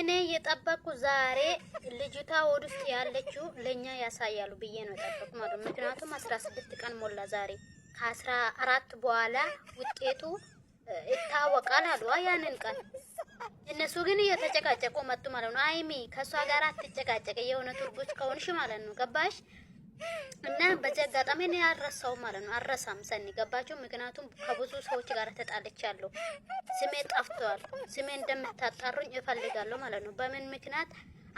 እኔ የጠበቅኩ ዛሬ ልጅቷ ወደ ውስጥ ያለችው ለኛ ያሳያሉ ብዬ ነው የጠበቅኩ ማለት ነው። ምክንያቱም 16 ቀን ሞላ ዛሬ፣ ከ14 በኋላ ውጤቱ ይታወቃል አሉ ያንን ቀን። እነሱ ግን እየተጨቃጨቁ መጡ ማለት ነው። አይሚ ከእሷ ጋር አትጨቃጨቅ፣ የእውነት እርጉዝ ከሆንሽ ማለት ነው። ገባሽ? እና በዚህ አጋጣሚ እኔ አልረሳውም ማለት ነው። አልረሳም ሰኒ፣ ገባችሁ? ምክንያቱም ከብዙ ሰዎች ጋር ተጣልቻለሁ። ስሜ ጠፍቷል። ስሜ እንደምታጣሩኝ እፈልጋለሁ ማለት ነው። በምን ምክንያት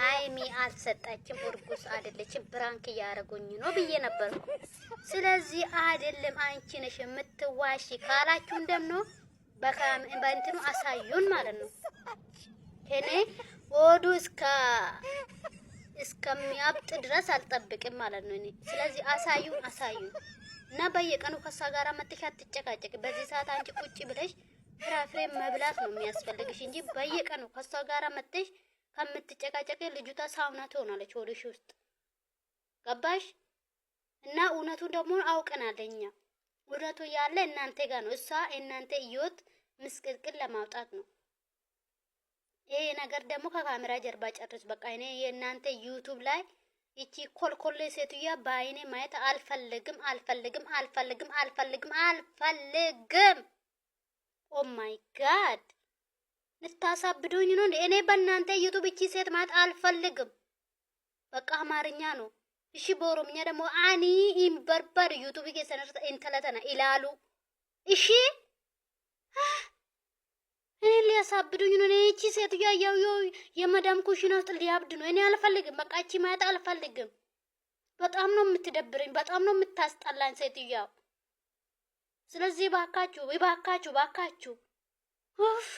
አይሚ አልሰጣችም፣ እርጉዝ አይደለችም፣ prank እያደረጉኝ ነው ብዬ ነበርኩ። ስለዚህ አይደለም አንቺ ነሽ የምትዋሺ ካላችሁ እንደምነው በእንትኑ አሳዩን ማለት ነው። እኔ ወዱ እስከሚያብጥ ድረስ አልጠብቅም ማለት ነው እኔ። ስለዚህ አሳዩን አሳዩን እና በየቀኑ ከሷ ጋር መጥተሽ አትጨቃጨቂ። በዚህ ሰዓት አንቺ ቁጭ ብለሽ ፍራፍሬ መብላት ነው የሚያስፈልግሽ እንጂ በየቀኑ ከሷ ጋር መጥተሽ ከምትጨቃጨቂ ልጅቷ ሳውና ትሆናለች ሆድሽ ውስጥ፣ ገባሽ? እና እውነቱን ደግሞ አውቀናል እኛ። እውነቱ ያለ እናንተ ጋር ነው። እሷ እናንተ ህይወት ምስቅልቅል ለማውጣት ነው። ይሄ ነገር ደግሞ ከካሜራ ጀርባ ጨርስ። በቃ እኔ የእናንተ YouTube ላይ ይቺ ኮልኮሌ ሴትዮዋ በአይኔ ማየት አልፈልግም፣ አልፈልግም፣ አልፈልግም፣ አልፈልግም፣ አልፈልግም። Oh my God፣ ልታሳብዱኝ ነው። እኔ በእናንተ YouTube ይቺ ሴት ማየት አልፈልግም። በቃ አማርኛ ነው። እሺ፣ በኦሮምኛ ደግሞ ani hin barbaadu YouTube keessan intala tana ilaaluu፣ እሺ፣ እኔ ሊያሳብዱኝ ነው። እኔ እቺ ሴትዮዋ ያው የመዳም ኩሽና ውስጥ ሊያብድ ነው። እኔ አልፈልግም። በቃ እቺ ማየት አልፈልግም። በጣም ነው የምትደብረኝ። በጣም ነው የምታስጠላኝ ሴትዮዋ። ስለዚህ ባካችሁ፣ ባካችሁ፣ ባካችሁ። ኡፍ።